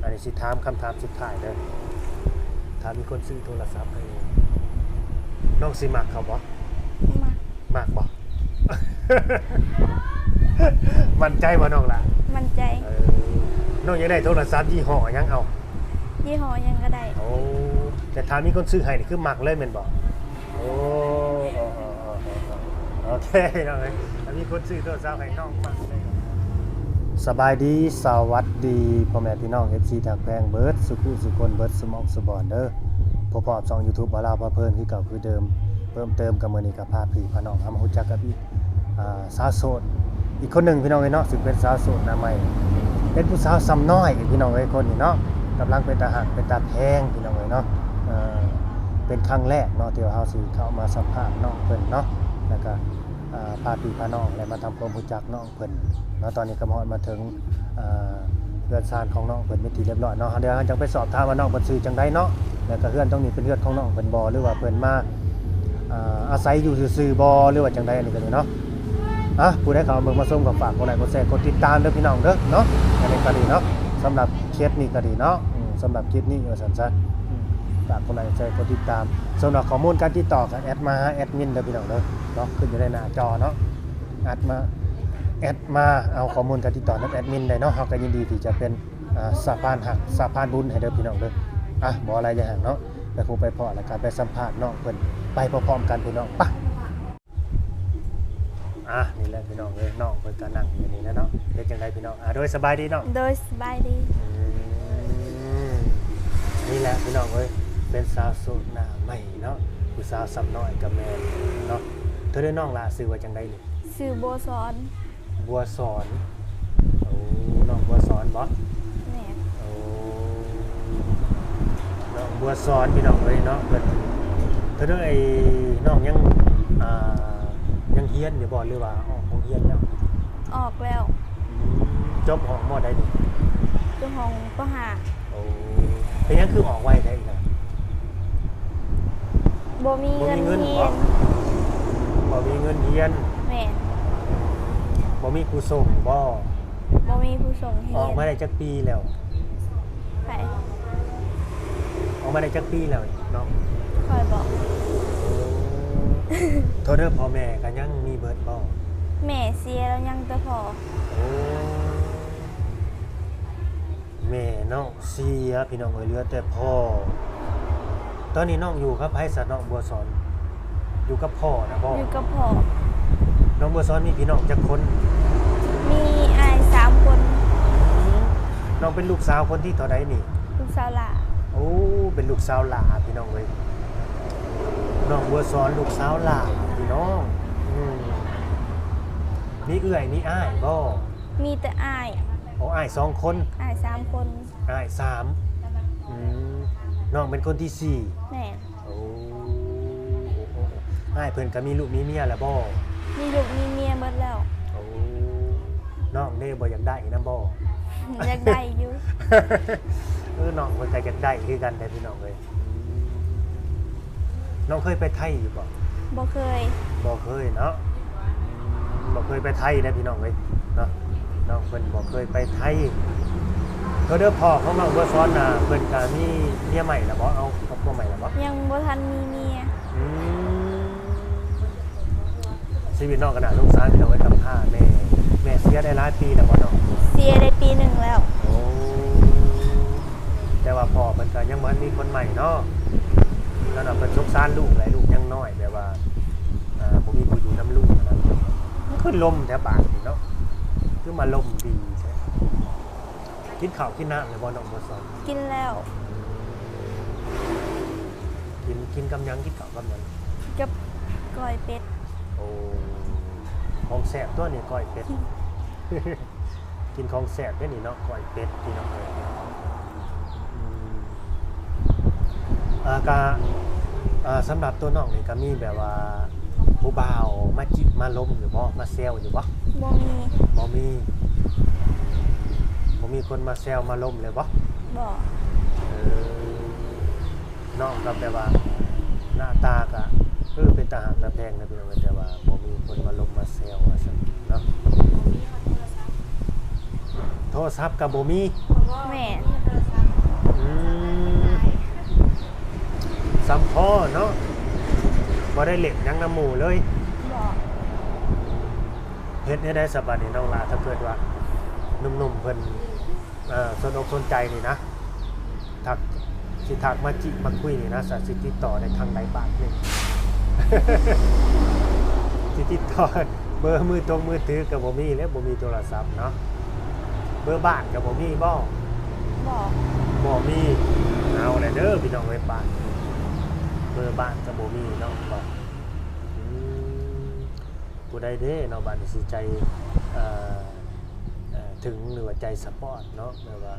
ອັນນີ້ຊິຖາມຄຳຖາມສຸດທ້າຍເດີ. ຖ້າມີຄົນຊື້ໂທລະສັບໃຫ້ ນ້ອງຊິມັກເຂົາບໍ່? ມັກ. ມັກບໍ່? ໝັ້ນໃຈບໍ່ນ້ອງລະ? ໝັ້ນໃຈ. ເອີ ນ້ອງຢາກໄດ້ໂທລະສັບຍີ່ຫໍ້ຫຍັງເອົາ? ຍີ່ຫໍ້ຫຍັງກໍໄດ້. ໂອ້ ແຕ່ຖ້າມີຄົນຊື້ໃຫ້ນີ້ຄືມັກເລີຍແມ່ນບໍ່? ໂອ້ ໂອເຄ ນ້ອງເອີຍ ຖ້າມີຄົນຊື້ໂທລະສັບໃຫ້ນ້ອງມັກເລີຍ. ສະບາຍດີ ສະຫວັດດີ ພໍ່ແມ່ພີ່ນ້ອງ ເອັຟຊີ ທີ່ຮັກແພງເບິດສູ່ຜູ້ສູ່ຄົນ ເບິດສູ່ໝ່ອງສູ່ບ່ອນເດີ. ພົບກັບຊ່ອງຢູທູບ ບ່າວລາວພາເພີນ ຄືເກົ່າຄືເດີມ. ເພີ່ມເຕີມກັບມື້ນີ້ກໍພາພີ່ພານ້ອງເຮົາມາຮູ້ຈັກກັບອີກ ອ່າ ສາວໂສດອີກຄົນໜຶ່ງພີ່ນ້ອງເອີຍເນາະ ຊຶ່ງເປັນສາວໂສດໜ້າໃໝ່ ເປັນຜູ້ສາວຊຳນ້ອຍພີ່ນ້ອງເອີຍ ຄົນນີ້ເນາະ ກຳລັງເປັນຕາຮັກເປັນຕາແພງພີ່ນ້ອງເອີຍເນາະ. ເປັນຄັ້ງແລກເນາະ ທີ່ວ່າເຮົາຊິເຂົ້າມາສຳພາດນ້ອງເພິ່ນເນາະ ແລ້ວກໍ ອ່າ ພາພີ່ພານ້ອງ ແລະ ມາທຳຄວາມຮູ້ຈັກນ້ອງເພິ່ນເນາະ. ຕອນນີ້ກໍມາຮອດມາເຖິງ ອ່າ ເຮືອນຊານຂອງນ້ອງເພິ່ນເປັນທີ່ຮຽບຮ້ອຍເນາະ. ດຽວເຮົາຈະໄປສອບຖາມວ່ານ້ອງເພິ່ນຊື່ຈັ່ງໃດເນາະ ແລ້ວກໍເຮືອນຕົງນີ້ເປັນເຮືອນຂອງນ້ອງເພິ່ນບໍ່ ຫຼືວ່າເພິ່ນມາ ອ່າ ອາໄສຢູ່ຊື່ໆບໍ່ ຫຼືວ່າຈັ່ງໃດ ອັນນີ້ກໍດີເນາະ. ອ່ະ ຜູ້ໃດເຂົ້າມາເບິ່ງມາຊົມກໍຝາກກົດໄລກົດແຊກົດຕິດຕາມເດີພີ່ນ້ອງເດີເນາະ. ອັນນີ້ກໍດີເນາະ ສຳລັບເຂດນີ້ກໍດີເນາະ ອືມ ສຳລັບຄລິບນີ້ວ່າຊັ້ນຊະ ອືມ ຝາກກົດໄລກົດແຊກົດຕິດຕາມ. ສຳລັບຂໍ້ມູນການຕິດຕໍ່ກໍແອັດມາຫາແອັດມິນເດີພີ່ນ້ອງເດີເນາະ ຂຶ້ນຢູ່ໃນໜ້າຈໍເນາະ. ແອັດມາ ແອັດມາເອົາຂໍ້ມູນການຕິດຕໍ່ນຳແອັດມິນໄດ້ເນາະ. ເຮົາກໍຍິນດີທີ່ຈະເປັນ ອ່າ ສະພານຮັກ ສະພານບຸນໃຫ້ເດີພີ່ນ້ອງເດີ. ອ່ະ ບໍ່ຫຼາຍຢ່າງເນາະ ໄປພົບໄປພໍ້ ແລ້ວກໍໄປສຳພາດນ້ອງເພິ່ນໄປພ້ອມໆກັນພີ່ນ້ອງ. ປະ ອ່ະ ນີ້ແຫຼະພີ່ນ້ອງເອີຍ ນ້ອງເພິ່ນກໍນັ່ງຢູ່ນີ້ແຫຼະເນາະ. ເປັນຈັ່ງໃດພີ່ນ້ອງ? ອ່າ ໂດຍ ສະບາຍດີນ້ອງ. ໂດຍ ສະບາຍດີ. ອືມ ນີ້ແຫຼະພີ່ນ້ອງເອີຍ ເປັນສາວໂສດໜ້າໃໝ່ເນາະ ຜູ້ສາວຊຳນ້ອຍກໍແມ່ນເນາະ. ເທື່ອເດີນ້ອງຫຼ້າ ຊື່ວ່າຈັ່ງໃດນີ້? ຊື່ບົວສອນ. ບົວສອນ. ໂອ້ ນ້ອງບົວສອນບໍ? ແມ່ນ. ໂອ້ ນ້ອງບົວສອນພີ່ນ້ອງເອີຍເນາະ. ເພິ່ນ ເພິ່ນເອີຍ ນ້ອງຍັງ ອ່າ ຍັງຮຽນຢູ່ບໍ່ ຫຼືວ່າອອກໂຮງຮຽນແລ້ວ? ອອກແລ້ວ. ອືມ ຈົບຫ້ອງມໍໃດນີ້? ຈົບຫ້ອງປໍຫ້າ. ໂອ້ ເປັນຫຍັງຄືອອກໄວແທ້ອີກນະ? ບໍ່ມີເງິນຮຽນ. ບໍ່ມີເງິນຮຽນ. ແມ່ນ. ບໍ່ມີຜູ້ສົ່ງບໍ? ບໍ່ມີຜູ້ສົ່ງຮຽນ. ອອກມາໄດ້ຈັກປີແລ້ວ? ໃຜ? ອອກມາໄດ້ຈັກປີແລ້ວນ້ອງ? ຂ້ອຍບໍ? ໂອ້ ໂທດເດີ ພໍ່ແມ່ກໍຍັງມີເບິດບໍ? ແມ່ເສຍແລ້ວ ຍັງແຕ່ພໍ່. ໂອ້ ແມ່ເນາະ ເສຍພີ່ນ້ອງເອີຍ ເຫຼືອແຕ່ພໍ່. ຕອນນີ້ນ້ອງຢູ່ກັບໃຜຊະນ້ອງບົວສອນ? ຢູ່ກັບພໍ່ນະບໍ? ຢູ່ກັບພໍ່. ນ້ອງບົວສອນມີພີ່ນ້ອງຈັກຄົນ? ມີອ້າຍສາມຄົນ. ອືມ ນ້ອງເປັນລູກສາວຄົນທີເທົ່າໃດນີ້? ລູກສາວຫຼ້າ. ໂອ້ ເປັນລູກສາວຫຼ້າພີ່ນ້ອງເອີຍ ນ້ອງບົວສອນລູກສາວຫຼ້າພີ່ນ້ອງ. ອືມ ມີເອື້ອຍມີອ້າຍບໍ່? ມີແຕ່ອ້າຍ. ໂອ້ ອ້າຍສອງຄົນ? ອ້າຍສາມຄົນ. ອ້າຍສາມ. ອືມ ນ້ອງເປັນຄົນທີສີ່. ແມ່ນ. ໂອ້ ອ້າຍເພິ່ນກໍມີລູກມີເມຍແລ້ວບໍ່? ມີລູກມີເມຍໝົດແລ້ວ. ໂອ້ ນ້ອງເດ້ບໍ່ຢາກໄດ້ນຳບໍ່? ຢາກໄດ້ຢູ່. ເອີ ນ້ອງເພິ່ນກໍຢາກໄດ້ຄືກັນແຫຼະພີ່ນ້ອງເອີຍ. ນ້ອງເຄີຍໄປໄທຢູ່ບໍ່? ບໍ່ເຄີຍ. ບໍ່ເຄີຍເນາະ ບໍ່ເຄີຍໄປໄທເດ້ພີ່ນ້ອງເອີຍເນາະ. ນ້ອງເພິ່ນບໍ່ເຄີຍໄປໄທ. ໂທດເດີ ພໍ່ຂອງນ້ອງບົວສອນນະ ເພິ່ນກະມີເມຍໃໝ່ແລ້ວບໍ່? ເອົາຄອບຄົວໃໝ່ແລ້ວບໍ່? ຍັງບໍ່ທັນມີເມຍ. ອືມ ຊີວິດນ້ອງກໍໜ້າສົງສານພີ່ນ້ອງເອີຍ ກຳພ້າແມ່. ແມ່ເສຍໄດ້ຫຼາຍປີແລ້ວບໍ່ນ້ອງ? ເສຍໄດ້ປີໜຶ່ງແລ້ວ. ໂອ້ ແຕ່ວ່າພໍ່ເພິ່ນກໍຍັງບໍ່ທັນມີຄົນໃໝ່ເນາະ. ແລ້ວເນາະ ເພິ່ນສົງສານລູກແຫຼະ ລູກຍັງນ້ອຍ ແບບວ່າ ອ່າ ບໍ່ມີຜູ້ຢູ່ນຳລູກຫັ້ນນະ. ມັນຄືລົມແທ້ບາດນີ້ເນາະ ຄືມາລົມດີແທ້. ກິນເຂົ້າກິນນ້ຳແລ້ວບໍ່ນ້ອງບົວສອນ? ກິນແລ້ວ. ກິນ ກິນກັບຫຍັງ? ກິນເຂົ້າກັບຫຍັງ? ກັບກ້ອຍເປັດ. ໂອ້ ຂອງແຊບຕົວນີ້ ກ້ອຍເປັດ. ກິນຂອງແຊບເດ້ນີ້ເນາະ ກ້ອຍເປັດ ພີ່ນ້ອງເອີຍ. ອືມ ອ່າ ກະ ອ່າ ສຳລັບຕົວນ້ອງນີ້ກະມີແບບວ່າຜູ້ບ່າວມາຈີບມາລົມຢູ່ບໍ່? ມາແຊວຢູ່ບໍ່? ບໍ່ມີ. ບໍ່ມີ. ບໍ່ມີຄົນມາແຊວມາລົມເລີຍບໍ່? ບໍ່. ເອີ ນ້ອງກໍແບບວ່າໜ້າຕາກໍ ເອີ ເປັນຕາຮັກຕາແພງນະພີ່ນ້ອງ ແຕ່ວ່າບໍ່ມີຄົນມາລົມມາແຊວວ່າຊັ້ນເນາະ. ໂທລະສັບກໍບໍ່ມີ. ແມ່ນ. ສ່ຳພໍ້ເນາະ ບໍ່ໄດ້ຫຼິ້ນຫຍັງນຳໝູ່ເລີຍ. ບໍ່. ເຮັດແນວໃດສະບາດນີ້ນ້ອງຫຼ້າ ຖ້າເກີດວ່າໜຸ່ມໆເພິ່ນ ເອີ ສົນອົກສົນໃຈນີ້ນະ ທັກ ຊິທັກມາຈີບມາຄຸຍນີ້ນະ ສະ ຊິຕິດຕໍ່ໄດ້ທາງໃດບາດນີ້? ຊິຕິດຕໍ່ ເບີມືຕົງມືຖືກໍບໍ່ມີແລ້ວ ບໍ່ມີໂທລະສັບເນາະ. ເບີບ້ານກໍບໍ່ມີບໍ່? ບໍ່. ບໍ່ມີ. ເອົາແຫຼະເດີພີ່ນ້ອງເອີຍ ບາດນີ້ ເບີບ້ານກໍບໍ່ມີເນາະ. ອືມ ຜູ້ໃດເດ້ເນາະ ບາດນີ້ຊິໃຈ ເອີ ເອີ ເຖິງ ຫຼືວ່າໃຈສະປອດເນາະ ແບບວ່າ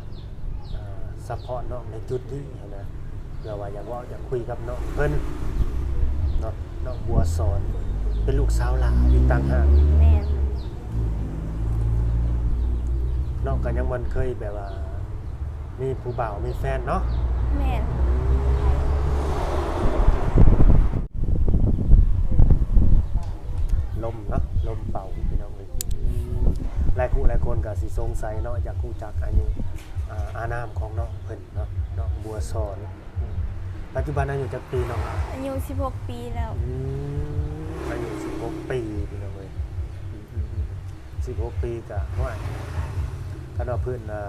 ເອີ ຊັບພອດນ້ອງໃນຈຸດນີ້ຫັ້ນນະ ເພື່ອວ່າຢາກເວົ້າຢາກຄຸຍກັບນ້ອງເພິ່ນເນາະ. ນ້ອງບົວສອນເປັນລູກສາວຫຼ້າອີກຕ່າງຫາກ. ແມ່ນ. ນ້ອງກໍຍັງບໍ່ເຄີຍແບບວ່າມີຜູ້ບ່າວມີແຟນເນາະ? ແມ່ນ. ລົມເນາະ ລົມເປົ່າພີ່ນ້ອງເອີຍ. ຫຼາຍຄູ່ຫຼາຍຄົນກໍຊິສົງໄສເນາະ ຢາກຮູ້ຈັກອາຍຸ ອາ ອານາມຂອງນ້ອງເພິ່ນເນາະ ນ້ອງບົວສອນ. ປັດຈຸບັນອາຍຸຈັກປີນ້ອງ? ອາຍຸສິບຫົກປີແລ້ວ. ອືມ ອາຍຸສິບຫົກປີພີ່ນ້ອງເອີຍ. ອືມ ອືມ ອືມ ສິບຫົກປີກະ ໂອ້ຍ ຄັນວ່າເພິ່ນ ເອີ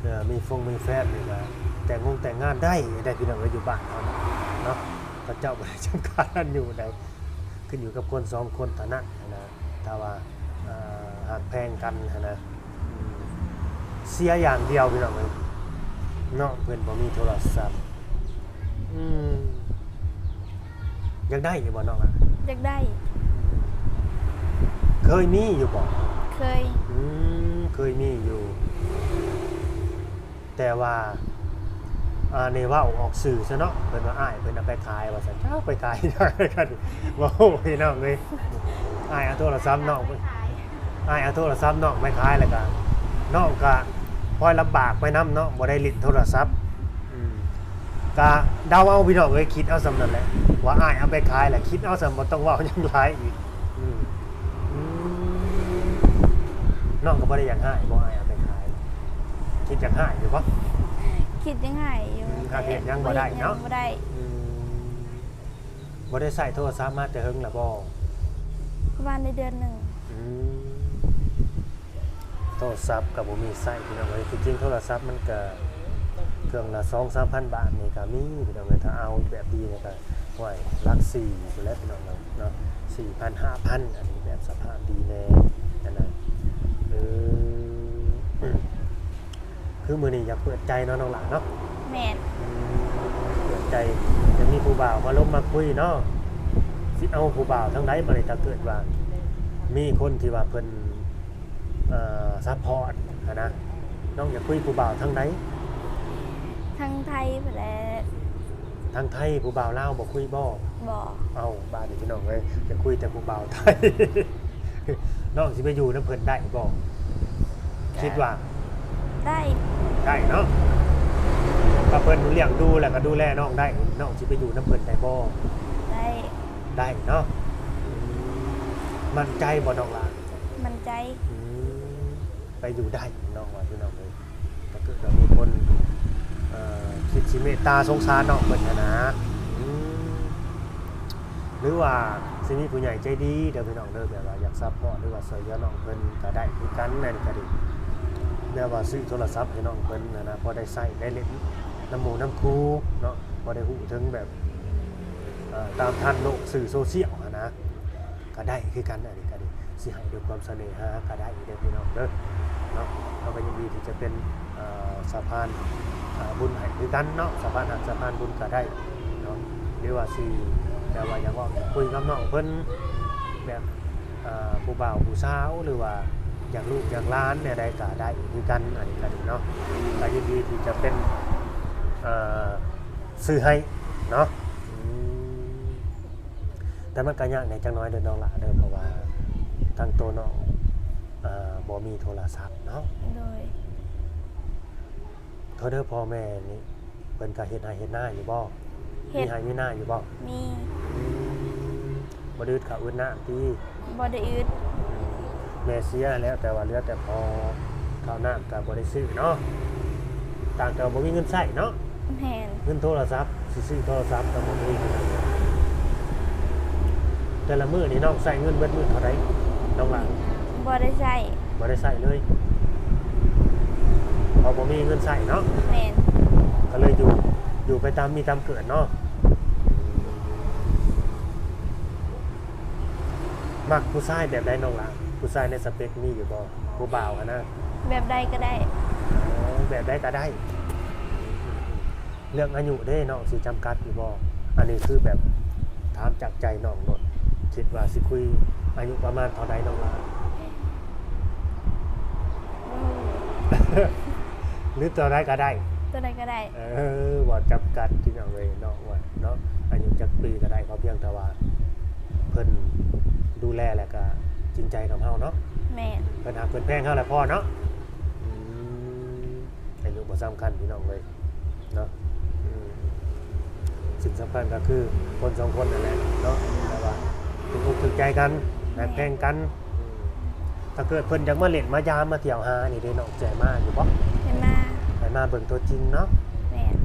ເອີ ມີຟົງມີແຟນນີ້ກະແຕ່ງງົງແຕ່ງງານໄດ້ ໄດ້ພີ່ນ້ອງເອີຍ ຢູ່ບ້ານເຮົາເນາະ. ເຂົາເຈົ້າບໍ່ໄດ້ຈຳກັດອາຍຸໃດ ຂຶ້ນຢູ່ກັບຄົນສອງຄົນເທົ່ານັ້ນຫັ້ນນະ. ຖ້າວ່າ ເອີ ຮັກແພງກັນຫັ້ນນະ ອືມ ເສຍຢ່າງດຽວພີ່ນ້ອງເອີຍ ນ້ອງເພິ່ນບໍ່ມີໂທລະສັບ. ອືມ ຢາກໄດ້ຢູ່ບໍ່ນ້ອງ? ຢາກໄດ້. ເຄີຍມີຢູ່ບໍ່? ເຄີຍ. ອືມ ເຄີຍມີຢູ່ ແຕ່ວ່າ ອາ ນີ້ເວົ້າອອກສື່ຊະເນາະ ເພິ່ນວ່າອ້າຍເພິ່ນເອົາໄປຂາຍວ່າຊັ້ນ. ເຈົ້າໄປຂາຍຫຍັງກັນ ເວົ້າພີ່ນ້ອງເອີຍ. ອ້າຍເອົາໂທລະສັບນ້ອງ ອ້າຍເອົາໂທລະສັບນ້ອງໄປຂາຍ ແລ້ວກະນ້ອງກະ ພອຍລຳບາກໄປນຳເນາະ ບໍ່ໄດ້ຫຼິ້ນໂທລະສັບ. ອືມ ກະເດົາເອົາພີ່ນ້ອງເອີຍ ຄິດເອົາສ່ຳນັ້ນແຫຼະ ວ່າອ້າຍເອົາໄປຂາຍແຫຼະ ຄິດເອົາສ່ຳ ບໍ່ຕ້ອງເວົ້າຫຍັງຫຼາຍອີກ. ອືມ ອືມ ນ້ອງກໍບໍ່ໄດ້ຢາກຮ້າຍບໍ່ ອ້າຍເອົາໄປຂາຍ ຄິດຢາກຮ້າຍຢູ່ບໍ່? ຄິດຢາກຮ້າຍຢູ່. ອືມ ຫາກເຮັດຫຍັງບໍ່ໄດ້ເນາະ ບໍ່ໄດ້. ອືມ ບໍ່ໄດ້ໃຊ້ໂທລະສັບມາແຕ່ເຫິງລະບໍ່? ປະມານໄດ້ເດືອນໜຶ່ງ. ອືມ ໂທລະສັບກໍບໍ່ມີໃຊ້ພີ່ນ້ອງເອີຍ. ທີ່ຈິງໂທລະສັບມັນກໍເຄື່ອງລະສອງສາມພັນບາດນີ້ກໍມີພີ່ນ້ອງເອີຍ. ຖ້າເອົາແບບດີນີ້ກໍ ໂອ້ຍ ຫຼັກສີ່ພຸ້ນແຫຼະພີ່ນ້ອງເອີຍເນາະ ສີ່ພັນ ຫ້າພັນ ອັນນີ້ແບບສະພາບດີແດ່ຫັ້ນນະ. ເອີ ຄືມື້ນີ້ຢາກເປີດໃຈເນາະນ້ອງຫຼ້າເນາະ. ແມ່ນ. ອືມ ເປີດໃຈ ຢາກມີຜູ້ບ່າວມາລົມມາຄຸຍເນາະ. ຊິເອົາຜູ້ບ່າວທາງໃດບາດນີ້ ຖ້າເກີດວ່າມີຄົນທີ່ວ່າເພິ່ນ ເອີ ຊັບພອດຫັ້ນນະ ນ້ອງຢາກຄຸຍຜູ້ບ່າວທາງໃດ? ທາງໄທພຸ້ນແຫຼະ. ທາງໄທ ຜູ້ບ່າວລາວບໍ່ຄຸຍບໍ່? ບໍ່. ເອົ້າ ບາດນີ້ພີ່ນ້ອງເອີຍ ຢາກຄຸຍແຕ່ຜູ້ບ່າວໄທ. ນ້ອງຊິໄປຢູ່ນຳເພິ່ນໄດ້ບໍ່? ຄິດວ່າ ໄດ້. ໄດ້ເນາະ. ຖ້າເພິ່ນລ້ຽງດູແລ້ວກໍດູແລນ້ອງໄດ້ ນ້ອງຊິໄປຢູ່ນຳເພິ່ນໄດ້ບໍ່? ໄດ້. ໄດ້ເນາະ. ອືມ ໝັ້ນໃຈບໍ່ນ້ອງຫຼ້າ? ໝັ້ນໃຈ. ອືມ ໄປຢູ່ໄດ້ ນ້ອງວ່າ ພີ່ນ້ອງເອີຍ. ຖ້າເກີດວ່າມີຄົນ ເອີ ຄິດຊິເມດຕາສົງສານນ້ອງເພິ່ນຫັ້ນນະ ອືມ ຫຼືວ່າຊິມີຜູ້ໃຫຍ່ໃຈດີເດີພີ່ນ້ອງເດີ ແບບວ່າຢາກຊັບພອດ ຫຼືວ່າຊ່ວຍເຫຼືອນ້ອງເພິ່ນກໍໄດ້ຄືກັນ. ນັ້ນກໍດີ ແບບວ່າຊື້ໂທລະສັບໃຫ້ນ້ອງເພິ່ນຫັ້ນນະ ພໍໄດ້ໃຊ້ໄດ້ຫຼິ້ນນຳໝູ່ນຳຄູ່ເນາະ ພໍໄດ້ຮູ້ເຖິງແບບ ເອີ ຕາມທັນໂລກສື່ໂຊຊຽວຫັ້ນນະ ກໍໄດ້ຄືກັນ. ອັນນີ້ກໍດີ ຊິໃຫ້ດ້ວຍຄວາມສະເໜ່ຫາກໍໄດ້ເດີພີ່ນ້ອງເດີເນາະ. ເຮົາກໍຍິນດີທີ່ຈະເປັນ ເອີ ສະພານ ເອີ ບຸນໃຫ້ຄືກັນເນາະ ສະພານຮັກສະພານບຸນກໍໄດ້ເນາະ. ຫຼືວ່າຊິແບບວ່າຢາກເວົ້າຢາກຄຸຍກັບນ້ອງເພິ່ນ ແບບ ເອີ ຜູ້ບ່າວຜູ້ສາວ ຫຼືວ່າຢາກລູກຢາກຫຼານແນວໃດກໍໄດ້ຄືກັນ. ອັນນີ້ກໍດີເນາະ ກໍຍິນດີທີ່ຈະເປັນ ເອີ ຊື້ໃຫ້ເນາະ. ອືມ ແຕ່ມັນກໍຍາກແດ່ຈັກໜ້ອຍເດີນ້ອງຫຼ້າເດີ ເພາະວ່າທາງໂຕນ້ອງ ເອີ ບໍ່ມີໂທລະສັບເນາະ. ໂດຍ. ໂທດເດີ ພໍ່ແມ່ນີ້ເພິ່ນກໍເຮັດໄຮ່ເຮັດນາຢູ່ບໍ່? ເຮັດ. ມີໄຮ່ມີນາຢູ່ບໍ່? ມີ. ອືມ ບໍ່ໄດ້ອຶດເຂົ້າອຶດນ້ຳຕິ? ບໍ່ໄດ້ອຶດ. ແມ່ເສຍແລ້ວ ແຕ່ວ່າເຫຼືອແຕ່ພໍ ເຂົ້ານ້ຳກໍບໍ່ໄດ້ຊື້ເນາະ ຕ່າງແຕ່ວ່າບໍ່ມີເງິນໃຊ້ເນາະ. ແມ່ນ. ເງິນໂທລະສັບ ຊິຊື້ໂທລະສັບກໍບໍ່ມີ. ແຕ່ລະມື້ນີ້ນ້ອງໃຊ້ເງິນເບິດມື້ເທົ່າໃດ ນ້ອງຫຼ້າ? ບໍ່ໄດ້ໃຊ້ ບໍ່ໄດ້ໃຊ້ເລີຍ ເພາະບໍ່ມີເງິນໃຊ້ເນາະ. ແມ່ນ. ກໍເລີຍຢູ່ ຢູ່ໄປຕາມມີຕາມເກີດເນາະ. ມັກຜູ້ຊາຍແບບໃດນ້ອງຫຼ້າ? ຜູ້ຊາຍໃນສະເປັກມີຢູ່ບໍ່? ຜູ້ບ່າວຫັ້ນນະ. ແບບໃດກໍໄດ້. ອໍ ແບບໃດກໍໄດ້. ເລື່ອງອາຍຸເດ້ ນ້ອງຊິຈຳກັດຢູ່ບໍ່? ອັນນີ້ຄືແບບຖາມຈາກໃຈນ້ອງໂລດ ຄິດວ່າຊິຄຸຍອາຍຸປະມານເທົ່າໃດນ້ອງຫຼ້າ? ຫຼືເທົ່າໃດກໍໄດ້? ເທົ່າໃດກໍໄດ້. ເອີ ບໍ່ຈຳກັດພີ່ນ້ອງເອີຍເນາະ ວ່າເນາະ ອາຍຸຈັກປີກໍໄດ້ ຂໍພຽງແຕ່ວ່າເພິ່ນດູແລ ແລ້ວກໍຈິງໃຈກັບເຮົາເນາະ. ແມ່ນ. ເພິ່ນຮັກເພິ່ນແພງເຮົາແຫຼະພໍເນາະ. ອືມ ອາຍຸບໍ່ສຳຄັນພີ່ນ້ອງເອີຍເນາະ. ອືມ ສິ່ງສຳຄັນກໍຄືຄົນສອງຄົນນັ້ນແຫຼະເນາະ ແຕ່ວ່າຖືກອົກຖືກໃຈກັນ ແມ່ນ ຮັກແພງກັນ. ອືມ ຖ້າເກີດເພິ່ນຢາກມາຫຼິ້ນມາຢາມມາທ່ຽວຫານີ້ເດ້ນ້ອງ ຊິໃຫ້ມາຢູ່ບໍ່? ໃຫ້ມາ ໃຫ້ມາເບິ່ງຕົວຈິງເນາະ. ແມ່ນ.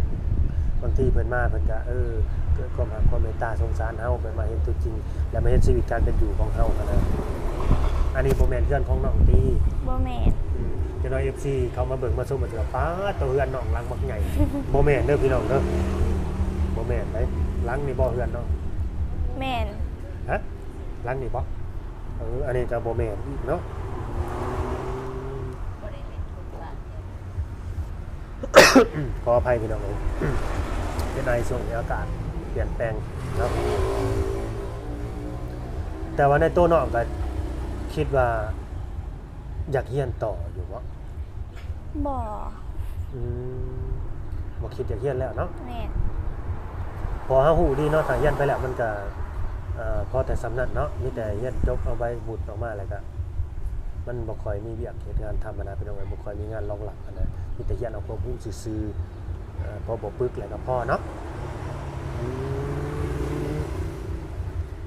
ບາງທີເພິ່ນມາເພິ່ນກໍ ເອີ ເກີດຄວາມຮັກຄວາມເມດຕາສົງສານເຮົາ ເພິ່ນມາເຫັນຕົວຈິງ ແລ້ວມາເຫັນຊີວິດການເປັນຢູ່ຂອງເຮົາຫັ້ນນະ. ອັນນີ້ບໍ່ແມ່ນເຮືອນຂອງນ້ອງຕິ? ບໍ່ແມ່ນ. ອືມ ຈັກໜ້ອຍເອັຟຊີເຂົາມາເບິ່ງມາຊົມ ເຂົາຈະວ່າ ປາດ ໂຕເຮືອນນ້ອງຫຼັງບັກໃຫຍ່. ບໍ່ແມ່ນເດີພີ່ນ້ອງເດີ ບໍ່ແມ່ນໃດ. ຫຼັງນີ້ບໍ່ເຮືອນນ້ອງ? ແມ່ນ. ຮະ? ຫຼັງນີ້ບໍ່? ເອີ ອັນນີ້ກໍບໍ່ແມ່ນອີກເນາະ. ຂໍອະໄພພີ່ນ້ອງເອີຍ ເປັນໄອ ຊ່ວງນີ້ອາກາດປ່ຽນແປງເນາະ. ແຕ່ວ່າໃນໂຕນ້ອງກໍຄິດວ່າຢາກຮຽນຕໍ່ຢູ່ບໍ່? ບໍ່. ອືມ ບໍ່ຄິດຢາກຮຽນແລ້ວເນາະ. ແມ່ນ. ເພາະເຮົາຮູ້ດີເນາະ ຖ້າຮຽນໄປແລ້ວມັນກະ ເອີ ພໍແຕ່ສ່ຳນັ້ນເນາະ ມີແຕ່ຮຽນຈົບເອົາໃບວຸດອອກມາ ແລ້ວກະມັນບໍ່ຄ່ອຍມີວຽກເຮັດງານທຳຫັ້ນນະ ພີ່ນ້ອງເອີຍ ບໍ່ຄ່ອຍມີງານລອງລັບຫັ້ນນະ ມີແຕ່ຮຽນເອົາຄວາມຮູ້ຊື່ໆ ເອີ ພໍບໍ່ປຶກແລ້ວກະພໍເນາະ. ອື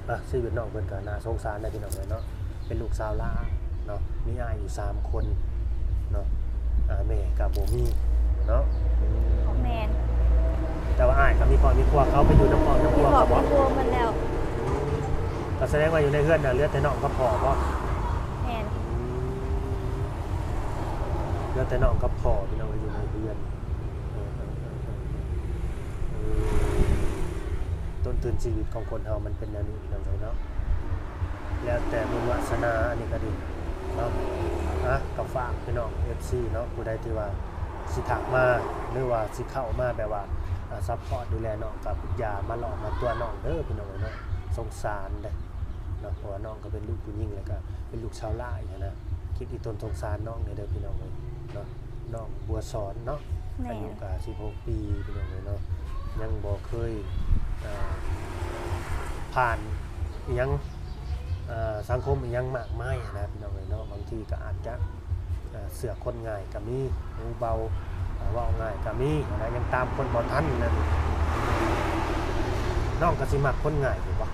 ມ ອ່ະ ຊີວິດນ້ອງເພິ່ນກໍໜ້າສົງສານໄດ໋ພີ່ນ້ອງເອີຍເນາະ ເປັນລູກສາວຫຼ້າເນາະ ມີອ້າຍຢູ່ສາມຄົນເນາະ ອ່າ ແມ່ກໍບໍ່ມີເນາະ. ແມ່ນ. ແຕ່ວ່າອ້າຍກໍມີຄອບມີຄົວ ເຂົາໄປຢູ່ນຳຄອບນຳຄົວ ມີຄອບມີຄົວໝົດແລ້ວ. ກໍສະແດງວ່າຢູ່ໃນເຮືອນນະ ເຫຼືອແຕ່ນ້ອງກັບພໍ່ບໍ? ແມ່ນ. ເຫຼືອແຕ່ນ້ອງກັບພໍ່ພີ່ນ້ອງເອີຍ ຢູ່ໃນເຮືອນ. ເອີ ເອີ ເອີ ເອີ ເອີ ຕົ້ນທຶນຊີວິດຂອງຄົນເຮົາມັນເປັນແນວນີ້ພີ່ນ້ອງເອີຍເນາະ ແລ້ວແຕ່ບຸນວາສະໜາ ອັນນີ້ກໍດີເນາະ. ອ່ະ ກໍຝາກພີ່ນ້ອງເອັຟຊີເນາະ ຜູ້ໃດທີ່ວ່າຊິທັກມາ ຫຼືວ່າຊິເຂົ້າມາແບບວ່າ ອ່າ ຊັບພອດດູແລນ້ອງ ກໍຢ່າມາຫຼອກມາຕົວະນ້ອງເດີພີ່ນ້ອງເອີຍເນາະ ສົງສານເດ້ເນາະ ເພາະວ່ານ້ອງກໍເປັນລູກຜູ້ຍິງ ແລ້ວກໍເປັນລູກຊາວຫຼ້າອີກຫັ້ນນະ. ຄິດອີ່ຕົນສົງສານນ້ອງແດ່ເດີພີ່ນ້ອງເອີຍເນາະ ນ້ອງບົວສອນເນາະ. ແມ່ນ. ອາຍຸກໍສິບຫົກປີພີ່ນ້ອງເອີຍເນາະ ຍັງບໍ່ເຄີຍ ເອີ ຜ່ານອີ່ຫຍັງ ເອີ ສັງຄົມອີ່ຫຍັງມາກມາຍຫັ້ນນະພີ່ນ້ອງເອີຍເນາະ. ບາງທີກໍອາດຈະ ເອີ ເຊື່ອຄົນງ່າຍກໍມີ ຫູເບົາ ເວົ້າງ່າຍກໍມີຫັ້ນນະ ຍັງຕາມຄົນບໍ່ທັນນັ້ນ. ນ້ອງກໍຊິມັກຄົນງ່າຍຢູ່ບໍ່?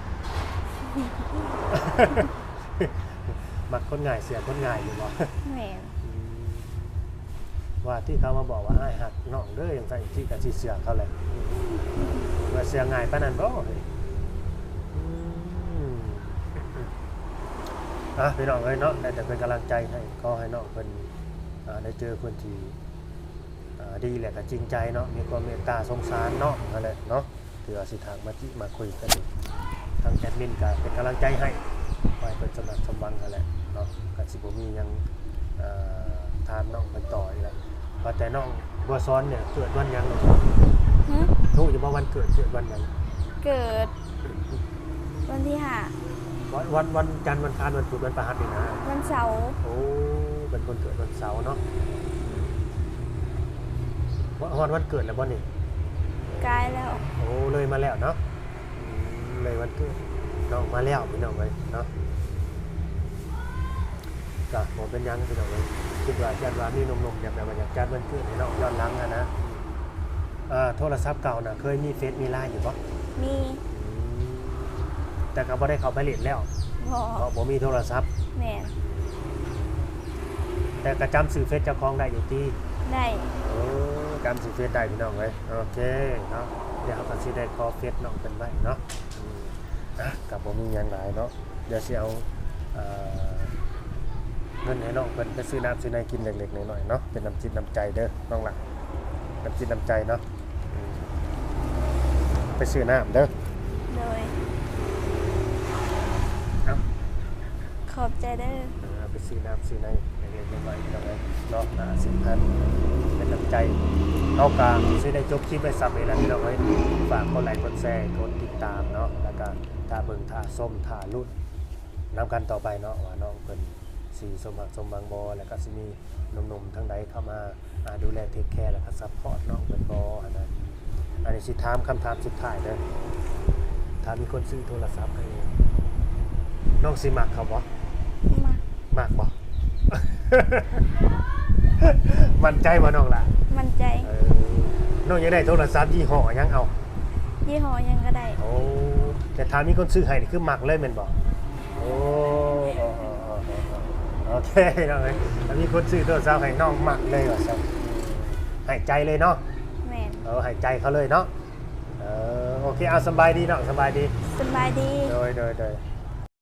ມັກຄົນງ່າຍ ເຊື່ອຄົນງ່າຍຢູ່ບໍ່? ແມ່ນ. ອືມ ວ່າທີ່ເຂົາມາບອກວ່າ ອ້າຍຮັກນ້ອງເດີ ຈັ່ງຊັ້ນຈັ່ງຊີ້ ກໍຊິເຊື່ອເຂົາແຫຼະ. ວ່າເຊື່ອງ່າຍປານນັ້ນບໍ່? ອືມ ອ່ະ ພີ່ນ້ອງເອີຍເນາະ ໄດ້ແຕ່ເປັນກຳລັງໃຈໃຫ້ ຂໍໃຫ້ນ້ອງເພິ່ນ ອ່າ ໄດ້ເຈີຄົນທີ່ ອ່າ ດີ ແລະກໍຈິງໃຈເນາະ ມີຄວາມເມດຕາສົງສານນ້ອງຫັ້ນແຫຼະເນາະ. ທີ່ວ່າຊິທັກມາຈີບມາຄຸຍກັນນີ້ ທາງແອດມິນກໍເປັນກຳລັງໃຈໃຫ້ ຂໍໃຫ້ເພິ່ນສົມຫວັງຫັ້ນແຫຼະເນາະ. ກໍຊິບໍ່ມີຫຍັງ ເອີ ຖາມນ້ອງເພິ່ນຕໍ່ອີກແລ້ວ. ວ່າແຕ່ນ້ອງບົວສອນນີ້ເກີດວັນຫຍັງ? ຫື? ຮູ້ຢູ່ບໍ່ ວັນເກີດ ເກີດວັນຫຍັງ? ເກີດວັນທີຫ້າ. ວັນ ວັນ ວັນຈັນ ວັນຄານ ວັນພຸດ ວັນພະຫັດນີ້ນະ? ວັນເສົາ. ໂອ້ ເປັນຄົນເກີດວັນເສົາເນາະ. ຮອດ ຮອດວັນເກີດແລ້ວບໍ່ນີ້? ໃກ້ແລ້ວ. ໂອ້ ເລີຍມາແລ້ວເນາະ. ອືມ ເລີຍວັນເກີດນ້ອງມາແລ້ວພີ່ນ້ອງເອີຍເນາະ. ກໍບໍ່ເປັນຫຍັງພີ່ນ້ອງເອີຍ ຄິດວ່າ ຢ້ານວ່າມີໜຸ່ມໆ ຢາກ ແບບວ່າຢາກຈັດວັນເກີດໃຫ້ນ້ອງຍ້ອນຫຼັງຫັ້ນນະ. ອ່າ ໂທລະສັບເກົ່ານະ ເຄີຍມີເຟສມີລາຍຢູ່ບໍ່? ມີ. ອືມ ແຕ່ກໍບໍ່ໄດ້ເຂົ້າໄປຫຼິ້ນແລ້ວ? ບໍ່. ເພາະບໍ່ມີໂທລະສັບ? ແມ່ນ. ແຕ່ກໍຈຳຊື່ເຟສເຈົ້າຂອງໄດ້ຢູ່ຕິ? ໄດ້. ເອີ ຈຳຊື່ເຟສໄດ້ພີ່ນ້ອງເອີຍ. ໂອເຄເນາະ. ດຽວເຮົາກໍຊິໄດ້ຂໍເຟສນ້ອງເພິ່ນໄວ້ເນາະ. ອືມ ອ່ະ ກໍບໍ່ມີຫຍັງຫຼາຍເນາະ, ດຽວຊິເອົາ ເອີ ເງິນໃຫ້ນ້ອງເພິ່ນໄປຊື້ນ້ຳຊື້ໃນກິນເລັກໆນ້ອຍໆເນາະ, ເປັນນ້ຳຈິດນ້ຳໃຈເດີນ້ອງຫຼ້າ, ນ້ຳຈິດນ້ຳໃຈເນາະ. ອືມ ໄປຊື້ນ້ຳເດີ. ໂດຍ. ເອົາ ຂອບໃຈເດີ. ເອີ ເອົາໄປຊື້ນ້ຳຊື້ໃນເລັກໆນ້ອຍໆ ພີ່ນ້ອງເອີຍເນາະ, ຫ້າສິບພັນ ເປັນນ້ຳໃຈ. ເຮົາກະຊິໄດ້ຈົບຄລິບໄວ້ສ່ຳນີ້ແຫຼະ ພີ່ນ້ອງເອີຍ. ຝາກກົດໄລກົດແຊ ກົດຕິດຕາມເນາະ, ແລ້ວກະຖ້າເບິ່ງ ຖ້າຊົມ ຖ້າລຸ້ນນຳກັນຕໍ່ໄປເນາະ ວ່ານ້ອງເພິ່ນຊິສົມຮັກສົມຫວັງບໍ່, ແລ້ວກະຊິມີ ໜຸ່ມໆທາງໃດເຂົ້າມາ ອ່າ ດູແລເທກແຄ ແລ້ວກໍຊັບພອດນ້ອງເພິ່ນບໍ່ຫັ້ນນະ. ອັນນີ້ຊິຖາມຄຳຖາມສຸດທ້າຍເດີ, ຖ້າມີຄົນຊື້ໂທລະສັບໃຫ້ ນ້ອງຊິມັກເຂົາບໍ່? ມັກ. ມັກບໍ່? ໝັ້ນໃຈບໍ່ນ້ອງຫຼ້າ? ໝັ້ນໃຈ. ເອີ ນ້ອງຢາກໄດ້ໂທລະສັບຍີ່ຫໍ້ຫຍັງເອົາ? ຍີ່ຫໍ້ຫຍັງກໍໄດ້. ໂອ້ ແຕ່ຖ້າມີຄົນຊື້ໃຫ້ນີ້ຄືມັກເລີຍແມ່ນບໍ່? ໂອ້ ໂອເຄ ພີ່ນ້ອງເອີຍ, ຖ້າມີຄົນຊື້ໂທລະສັບໃຫ້ນ້ອງມັກເລີຍວ່າຊັ້ນ, ໃຫ້ໃຈເລີຍເນາະ. ແມ່ນ. ເອີ ໃຫ້ໃຈເຂົາເລີຍເນາະ. ເອີ ໂອເຄ ເອົາ ສະບາຍດີນ້ອງ, ສະບາຍດີ. ສະບາຍດີ. ໂດຍ ໂດຍ ໂດຍ.